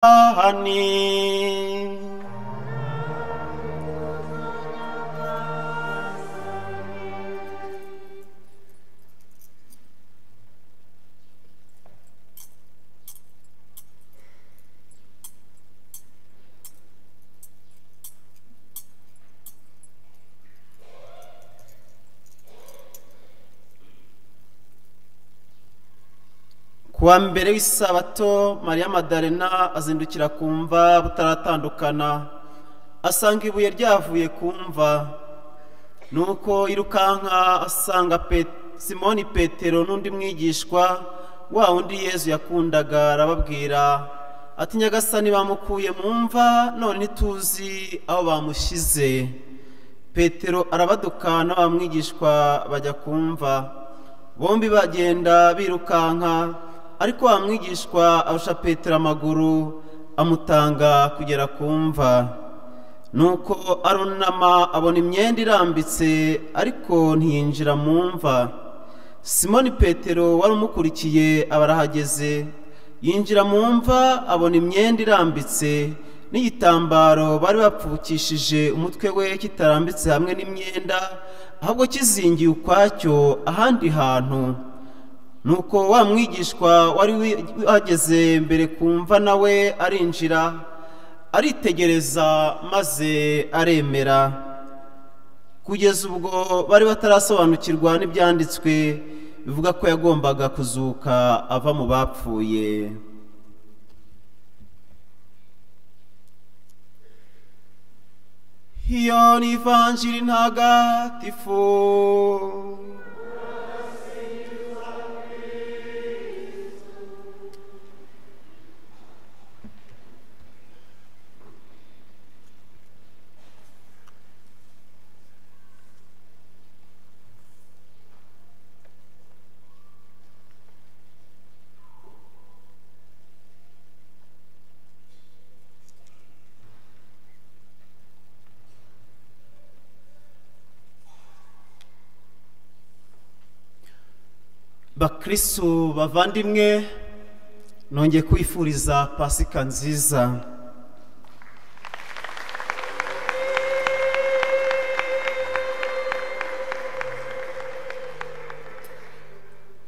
Hani. Kuwa mbere w'isabato Mariya Madarena azindukira ku mva butaratandukana, asanga ibuye ryavuye ku mva. Nuko irukanka asanga Simoni Petero n'undi mwigishwa wa wundi Yezu yakundaga, arababwira ati: Nyagasani bamukuye mu mva, none ntituzi aho bamushyize. Petero arabaduka na wa mwigishwa bajya ku mva. Bombi bagenda birukanka, ariko wa mwigishwa arusha Petero amaguru, amutanga kugera ku mva. Nuko arunama abona imyenda irambitse, ariko ntiyinjira mu mva. Simoni Petero wari umukurikiye aba arahageze, yinjira mu mva abona imyenda irambitse n'igitambaro bari bapfukishije umutwe we kitarambitse hamwe n'imyenda, ahubwo kizingiye ukwacyo ahandi hantu. Nuko wa mwigishwa wari wageze mbere ku mva nawe arinjira, aritegereza maze aremera. Kugeza ubwo bari batarasobanukirwa n'ibyanditswe bivuga ko yagombaga kuzuka ava mu bapfuye. Iyo ni Ivanjiri ntagatifu. Bakristu bavandimwe, nongeye kwifuriza Pasika nziza.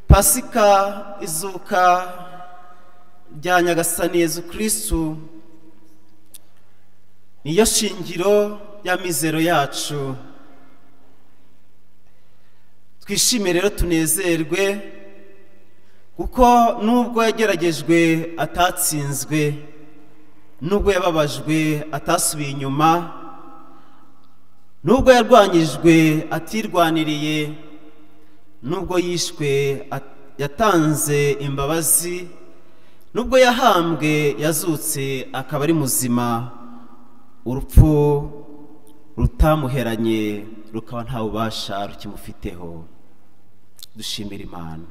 Pasika izuka rya Nyagasani Yezu Kristu niyo shingiro y'amizero yacu. Twishime rero tunezerwe, kuko nubwo yageragejwe atatsinzwe, nubwo yababajwe atasubiye inyuma, nubwo yarwanyijwe atirwaniriye, nubwo yishwe yatanze imbabazi, nubwo yahambwe yazutse akaba ari muzima, urupfu rutamuheranye rukaba nta bubasha rukimufiteho. Dushimira Imana.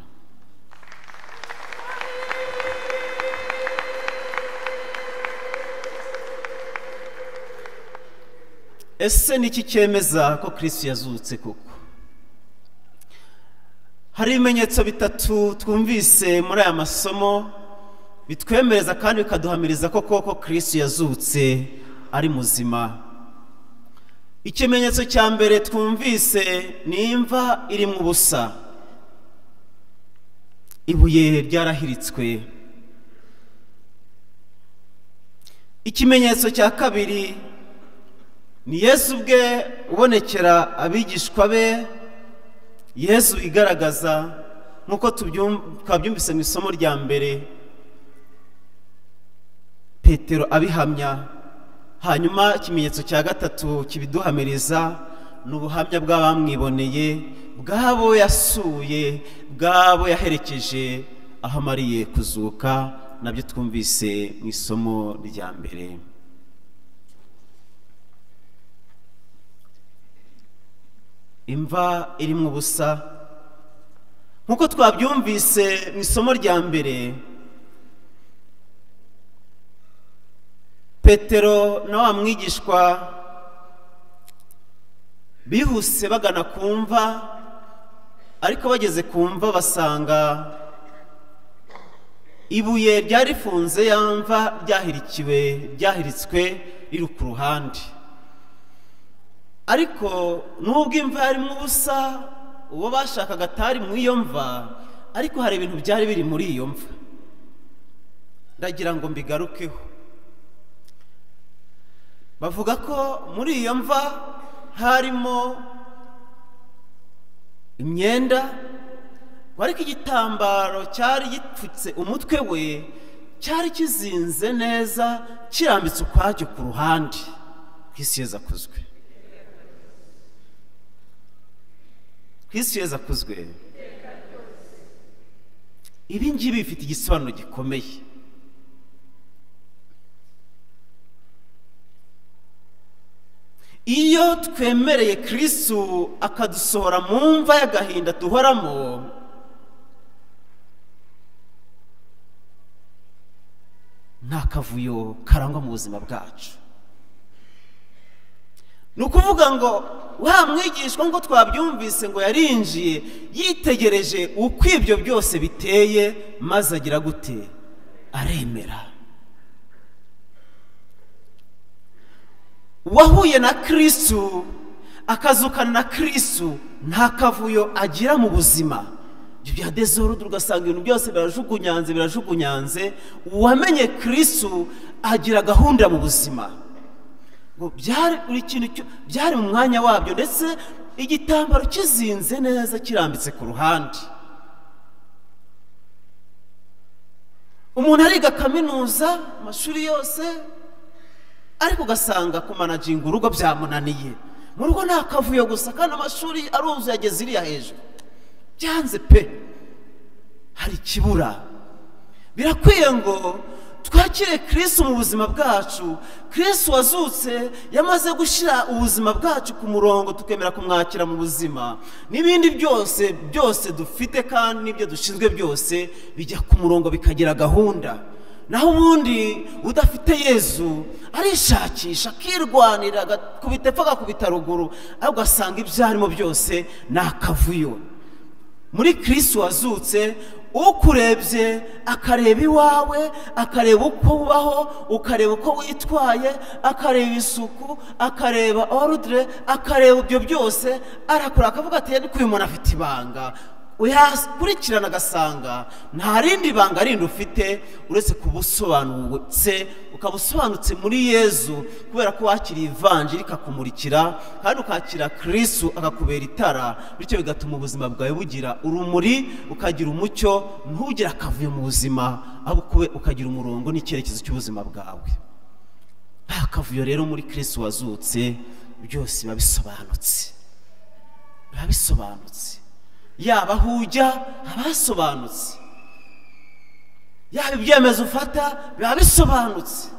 Ese niki cyemeza ko Kristo yazutse koko? Hari ibimenyetso bitatu twumvise muri aya masomo bitwemereza kandi bikaduhamiriza ko koko Kristo yazutse ari muzima. Ikimenyetso cya mbere twumvise ni imva iri mu busa, ibuye ryarahiritswe. Ikimenyetso cya kabiri ni Yesu ubwe ubonekera abigishwa be. Yesu igaragaza nk'uko twabyumvise mu isomo rya mbere, Petero abihamya. Hanyuma ikimenyetso cya gatatu kibiduhamiriza ni ubuhamya bw'abamwiboneye, bw'abo yasuye, bw'abo yaherekeje aho amariye kuzuka, nabyo twumvise mu isomo rya mbere. Imva iri mu busa nk'uko twabyumvise mu isomo rya mbere, Petero na wa mwigishwa bihuse bagana ku mva, ariko bageze ku mva basanga Ibuye ryari rifunze ya mva ryahirikiwe ryahiritswe riri ku ruhande. Ariko nubwo imva yarimo ubusa, uwo bashakaga atari mu iyo mva, ariko hari ibintu byari biri muri iyo mva. Ndagira ngo mbigarukeho. Bavuga ko muri iyo mva harimo imyenda, ariko igitambaro cyari gipfutse umutwe we cyari kizinze neza, kirambitse ukwacyo ku ruhande. Kristo Yezu akuzwe. Kristo Yezu akuzwe. Ibi ngibi bifite igisobanuro gikomeye. Iyo twemereye Kristo akadusohora mu mva y'agahinda duhoramo, nta kavuyo karangwa mu buzima bwacu. Ni ukuvuga ngo wa mwigishwa ngo twabyumvise ngo yarinjiye yitegereje uko ibyo byose biteye, maze agira gute? Aremera. Uwahuye na Kristo akazukana na Kristo nta kavuyo agira mu buzima. Ibyo bya désordre ugasanga ibintu byose birajugunyanze birajugunyanze. Uwamenye Kristo agira gahunda mu buzima. Ngo byari buri kintu byari mu mwanya wabyo, ndetse igitambaro kizinze neza kirambitse ku ruhande. Umuntu ariga kaminuza amashuri yose, ariko ugasanga kumanaginga urugo byamunaniye. Mu rugo nta kavuyo gusa, kandi amashuri aruzuye ageze iriya hejuru. Byanze pe, hari ikibura. Birakwiye ngo twakire Kristo mu buzima bwacu. Kristo wazutse yamaze gushyira ubuzima bwacu ku murongo, tukemera kumwakira mu buzima. N'ibindi byose byose dufite kandi n'ibyo dushinzwe byose bijya ku murongo bikagira gahunda. Naho ubundi udafite Yezu arishakisha, akirwanira, agakubita epfo agakubita ruguru, ariko ugasanga ibyo arimo byose ni akavuyo. Muri Kristo wazutse, ukurebye akareba iwawe, akareba uko ubaho, ukareba uko witwaye, akareba isuku, akareba ordre, akareba ibyo byose, arakora akavuga ati ariko uyu muntu afite ibanga. Uyakurikirana agasanga nta rindi banga rindi ufite uretse kubusobanutse, ukaba usobanutse muri Yezu, kubera ko wakiriye ivanjiri ikakumurikira, kandi ukakira Kristo akakubera itara, bityo bigatuma ubuzima bwawe bugira urumuri, ukagira umucyo, ntugire akavuyo mu buzima, ahubwo ukagira umurongo n'icyerekezo cy'ubuzima bwawe. Nta kavuyo rero muri Kristo wazutse, byose biba bisobanutse, biba bisobanutse. Yaba aho ujya abasobanutse, yaba ibyemezo ufata biba bisobanutse.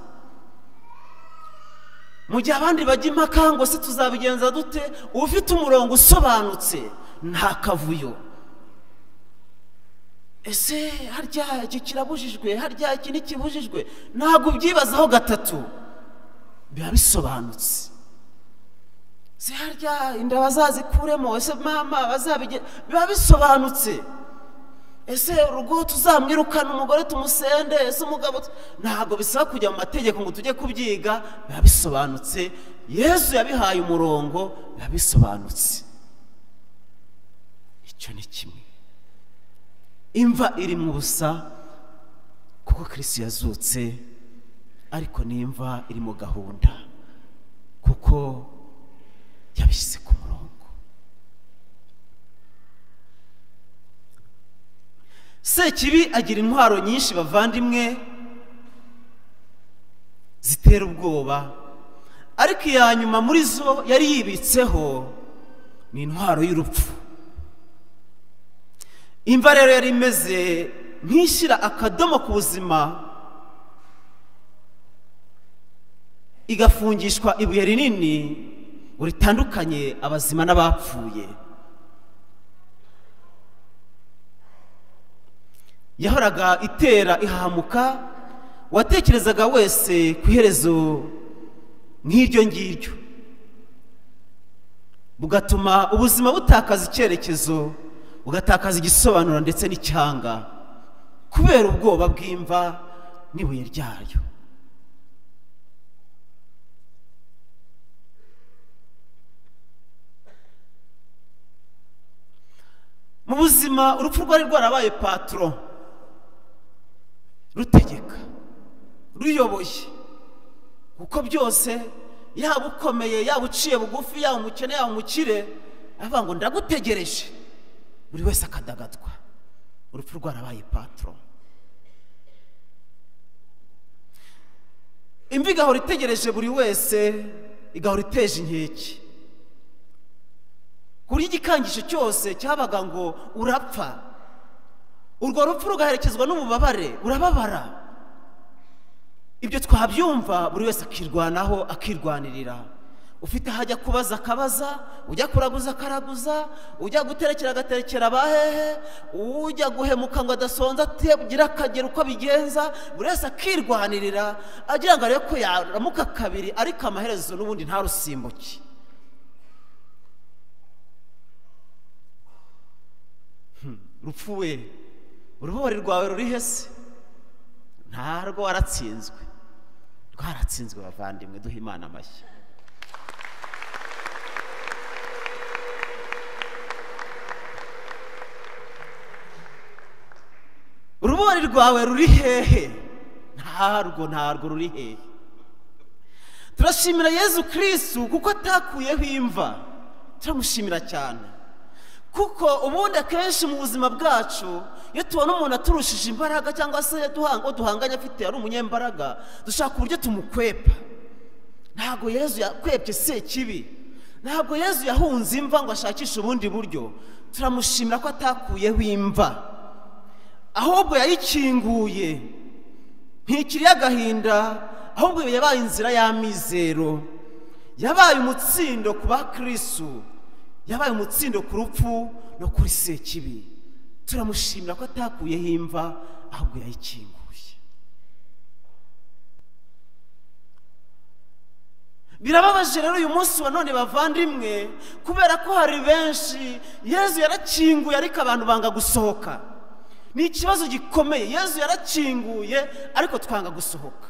Mu gihe abandi bajya impaka ngo se tuzabigenza dute, ufite umurongo usobanutse nta kavuyo. Ese harya iki kirabujijwe, harya iki ntikibujijwe, ntabwo ubyibazaho gatatu, biba bisobanutse. Se harya inda bazazikuremo, ese mama bazabige, biba bisobanutse. Ese urugo tuzamwirukana umugore tumusende, ese umugabo, ntabwo bisaba kujya mu mategeko ngo tujye kubyiga, biba bisobanutse. Yezu yabihaye umurongo, biba bisobanutse. Icyo ni kimwe. Imva iri mu busa kuko Kristo yazutse, ariko ni imva iri mu gahunda kuko yabishyize ku murongo. Sekibi agira intwaro nyinshi bavandimwe zitera ubwoba, ariko iya nyuma muri zo yari yibitseho ni intwaro y'urupfu. Imva rero yari imeze nk'ishyira akadomo ku buzima, igafungishwa ibuye rinini ngo ritandukanye abazima n'abapfuye. Yahoraga itera ihahamuka watekerezaga wese ku iherezo nk'iryo ngiryo, bugatuma ubuzima butakaza icyerekezo, bugatakaza igisobanuro ndetse n'icyanga. kubera ubwoba bw'imva n'ibuye ryayo. Mu buzima urupfu rwari rwarabaye patron, rutegeka, ruyoboye, kuko byose yaba ukomeye, yaba uciye bugufi, yaba umukene, yaba umukire, avuga ngo ndagutegereje, buri wese akadagadwa. Urupfu rwarabaye patron. Imva igahora itegereje buri wese, igahora iteje inkeke. Kuri igikangisho cyose cyabaga ngo urapfa, urwo rupfu rugaherekezwa n'ububabare, urababara. Ibyo twabyumva, buri wese akirwanaho, akirwanirira. Ufite ahajya kubaza akabaza, ujya kuraguza akaraguza, ujya guterekera agaterekera abahehe, ujya guhemuka ngo adasonza agira akagera uko abigenza, buri wese akirwanirira agira ngo arebe ko yaramuka kabiri, ariko amaherezo n'ubundi ntarusimbuke. Rupfu we, urubori rwawe ruri hese? Ntarwo, waratsinzwe, rwaratsinzwe. Bavandimwe, duhe Imana amashyi. Urubori rwawe ruri hehe? Ntarwo, ntarwo, ruri hehe? Turashimira Yezu Kristu kuko atakuyeho imva, turamushimira cyane. Kuko ubundi akenshi mu buzima bwacu iyo tubona umuntu aturushije imbaraga cyangwa se duhanganye afite ari umunyembaraga, dushaka uburyo tumukwepa. Ntabwo Yezu yakwepye Sekibi, ntabwo Yezu yahunze imva ngo ashakishe ubundi buryo. Turamushimira ko atakuyeho imva, ahubwo yayikinguye. Ntikiri agahinda, ahubwo yabaye inzira y'amizero, yabaye umutsindo ku bakristu, yabaye umutsindo ku rupfu no kuri Sekibi. Turamushimira ko atakuyeho imva, ahubwo yayikinguye. Birababaje rero uyu munsi wa none bavandimwe, kubera ko hari benshi Yezu yarakinguye ariko abantu banga gusohoka. Ni ikibazo gikomeye. Yezu yarakinguye ariko twanga gusohoka.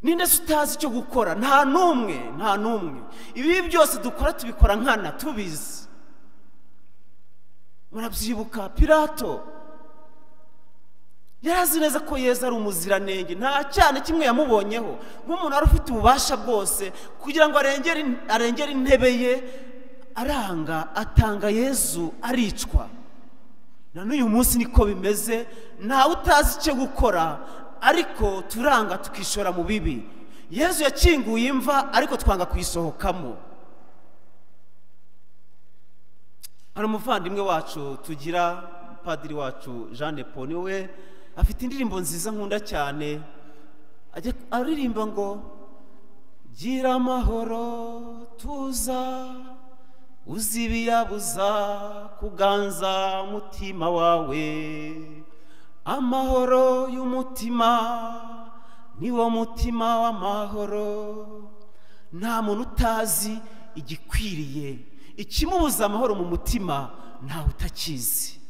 Ninde se utazi icyo gukora? Nta n'umwe, nta n'umwe. Ibi byose dukora tubikora nkana, tubizi. Murabyibuka Pilato yarazi neza ko Yezu ari umuziranenge, nta cyane kimwe yamubonyeho. Nk'umuntu wari ufite ububasha bwose kugira ngo arengere intebe ye, aranga atanga Yezu aricwa. Na n'uyu munsi niko bimeze, ntawe utazi icyo gukora, ariko turanga tukishora mu bibi. Yezu yakinguye imva ariko twanga kuyisohokamo. Hari umuvandimwe wacu tugira, padiri wacu Jean de Paul, we afite indirimbo nziza nkunda cyane, ajya aririmba ngo gira amahoro tuza, uzibiyabuza kuganza umutima wawe, amahoro y'umutima niwo mutima w'amahoro. Nta muntu utazi igikwiriye, ikimubuza amahoro mu mutima ntawe utakizi.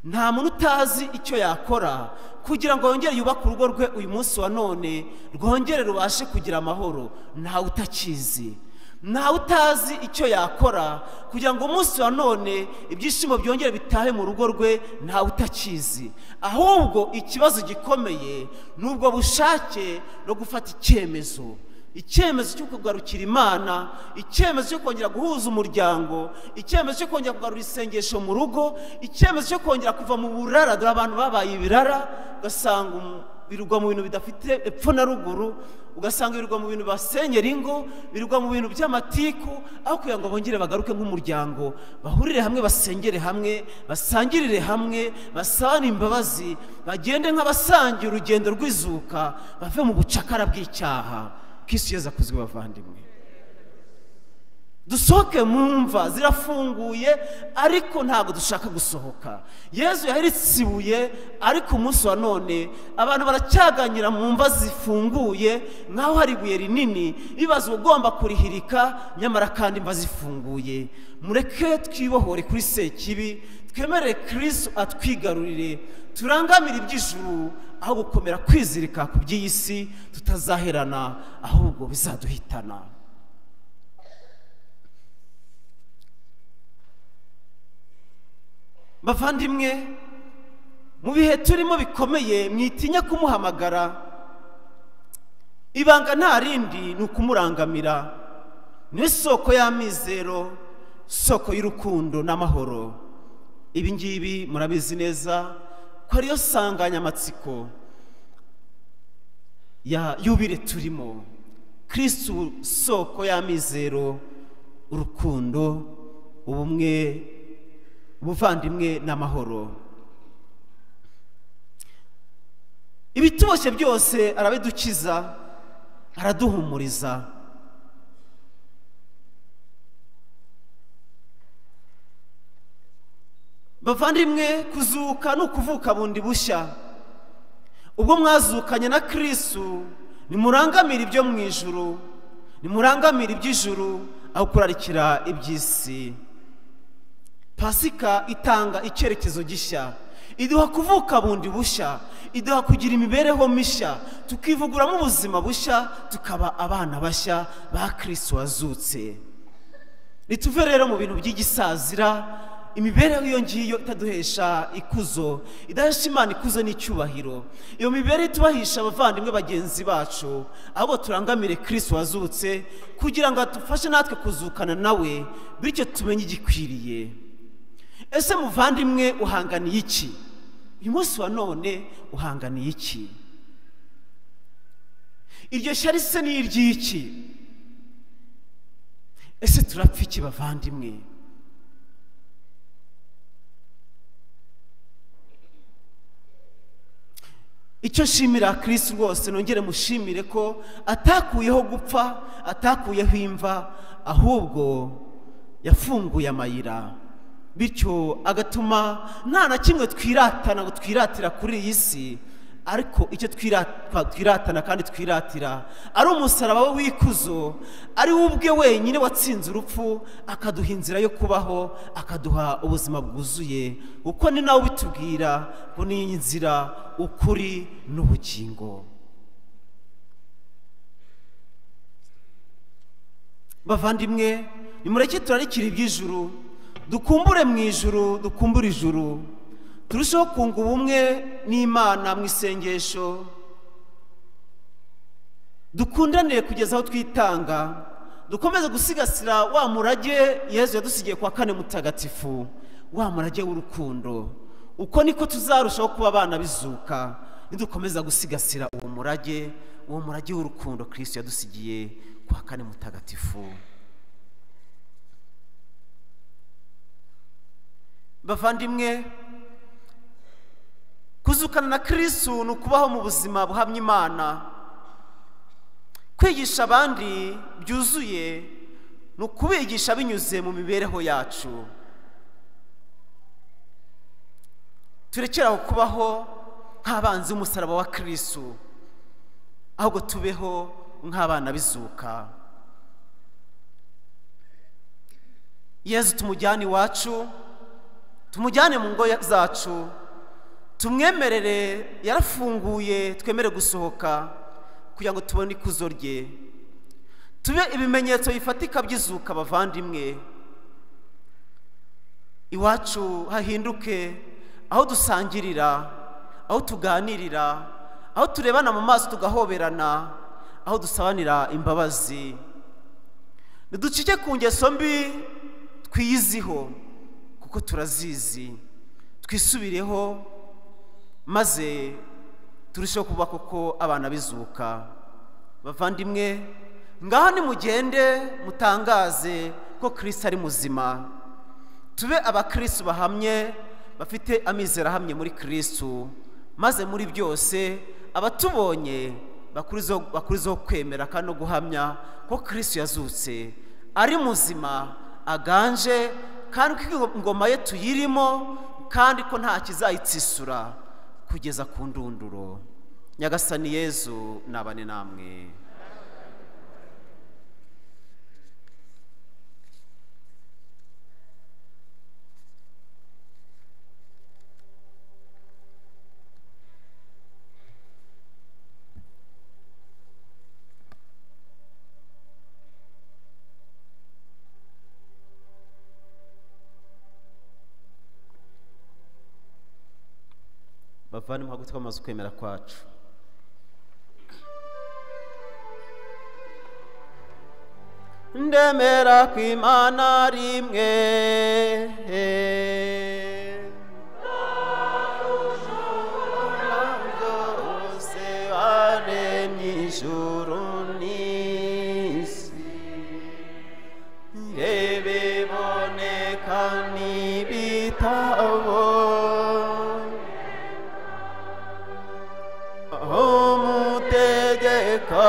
Nta muntu utazi icyo yakora kugira ngo yongere yubake urugo rwe uyu munsi wa none, rwongere rubashe kugira amahoro, ntawe utakizi. Ntawe utazi icyo yakora kugira ngo umunsi wa none ibyishimo byongere bitahe mu rugo rwe, ntawe utakizi. Ahubwo ikibazo gikomeye n'ubwo bushake no gufata icyemezo, icyemezo cyo kugarukira Imana, icyemezo cyo kongera guhuza umuryango, icyemezo cyo kongera kugarura isengesho mu rugo, icyemezo cyo kongera kuva mu burara. Dore abantu babaye ibirara, ugasanga birugwa mu bintu bidafite epfo na ruguru, ugasanga birugwa mu bintu basenyera ingo, birugwa mu bintu by'amatiku, aho kugira ngo bongere bagaruke nk'umuryango, bahurire hamwe, basengere hamwe, basangirire hamwe, basabane imbabazi, bagende nk'abasangiye urugendo rw'izuka, bave mu bucakara bw'icyaha. Kristo Yezu akuzwe bavandimwe. Dusohoke mu mva zirafunguye, ariko ntabwo dushaka gusohoka. Yezu yahiritse ibuye, ariko umunsi wa none abantu baracyaganyira mu mva zifunguye nk'aho hari ibuye rinini, bibaza ugomba kurihirika, nyamara kandi imva zifunguye. Mureke twibohore kuri Sekibi, twemerere Kristo atwigarurire, turangamire iby'ijuru aho gukomera kwizirika ku by'iyi si tutazaherana, ahubwo bizaduhitana. Bavandimwe, mu bihe turimo bikomeye, mwitinya kumuhamagara. Ibanga nta rindi ni ukumurangamira. Ni soko y'amizero, soko y'urukundo n'amahoro. Ibi ngibi murabizi neza ko ariyo sanganyamatsiko ya yubile turimo. Kristo soko y'amizero, urukundo, ubumwe, ubuvandimwe n'amahoro. Ibituboshye byose arabidukiza, araduhumuriza. Bavandimwe, kuzuka ni ukuvuka bundi bushya. Ubwo mwazukanye na Kristo, nimurangamira ibyo mu ijuru, nimurangamira iby'ijuru aho kurarikira iby'isi. Pasika itanga icyerekezo gishya, iduha kuvuka bundi bushya, iduha kugira imibereho mishya, tukivuguramo ubuzima bushya, tukaba abana bashya ba Kristo wazutse. Nituve rero mu bintu by'igisazira, imibereho iyo ngiyo itaduhesha ikuzo, idahesha Imana ikuzo n'icyubahiro. Iyo mibereho itubahisha abavandimwe bagenzi bacu, ahubwo turangamire Kristo wazutse kugira ngo adufashe natwe kuzukana nawe, bityo tumenye igikwiriye. Ese muvandimwe, uhanganiye iki? Uyu munsi wa none uhanganiye iki? Iryo shyari se ni iry'iki? Ese turapfa iki bavandimwe? Icyo nshimira Kristo rwose, nongere mushimire ko atakuyeho gupfa, atakuyeho imva, ahubwo yafunguye amayira, bityo agatuma nta na kimwe twiratana ngo twiratira kuri iyi si, ariko icyo twiratana kandi twiratira ari umusaraba we w'ikuzo, ari we ubwe wenyine watsinze urupfu, akaduha inzira yo kubaho, akaduha ubuzima bwuzuye. Kuko ni nawe ubitubwira ngo ni inzira, ukuri n'ubugingo. Bavandimwe, nimureke turarikire iby'ijuru, dukumbure mu ijuru, dukumbure ijuru, turusheho kunga ubumwe n'Imana mu isengesho, dukundanire kugeza aho twitanga, dukomeze gusigasira wa murage Yezu yadusigiye kwa kane mutagatifu, wa murage w'urukundo. Uko niko tuzarushaho kuba abana bizuka, nidukomeza gusigasira uwo murage, uwo murage w'urukundo Kristo yadusigiye kwa kane mutagatifu. Bavandimwe, kuzukana na Kristo ni ukubaho mu buzima buhamya Imana. Kwigisha abandi byuzuye ni ukubigisha binyuze mu mibereho yacu. Turekere aho kubaho nk'abanzi b'umusaraba wa Kristo, ahubwo tubeho nk'abana bizuka. Yezu tumujyane iwacu, tumujyane mu ngo zacu, tumwemerere yarafunguye, twemere gusohoka kugira ngo tubone ikuzo rye. Tube ibimenyetso bifatika by'izuka bavandimwe. Iwacu hahinduke aho dusangirira, aho tuganirira, aho turebana mu maso tugahoberana, aho dusabanira imbabazi. Niducike ku ngeso mbi twiyiziho, kuko turazizi, twisubireho maze turusheho kuba koko abana bizuka. Bavandimwe, ngaho nimugende mutangaze ko Kristo ari muzima. Tube abakristo bahamye, bafite amizero ahamye muri Kristo, maze muri byose abatubonye bakurizeho kwemera kandi no guhamya ko Kristo yazutse. ari muzima aganje, kandi ko ingoma ye tuyirimo, kandi ko nta kizayitsisura kugeza ku ndunduro. Nyagasani Yezu nabane namwe. Bavandimwe, muhaguruke twamaze ukwemera kwacu. Ndemera ko Imana ari imwe, byose waremye ijuru n'isi, ibiboneka n'ibitabo, umutegeka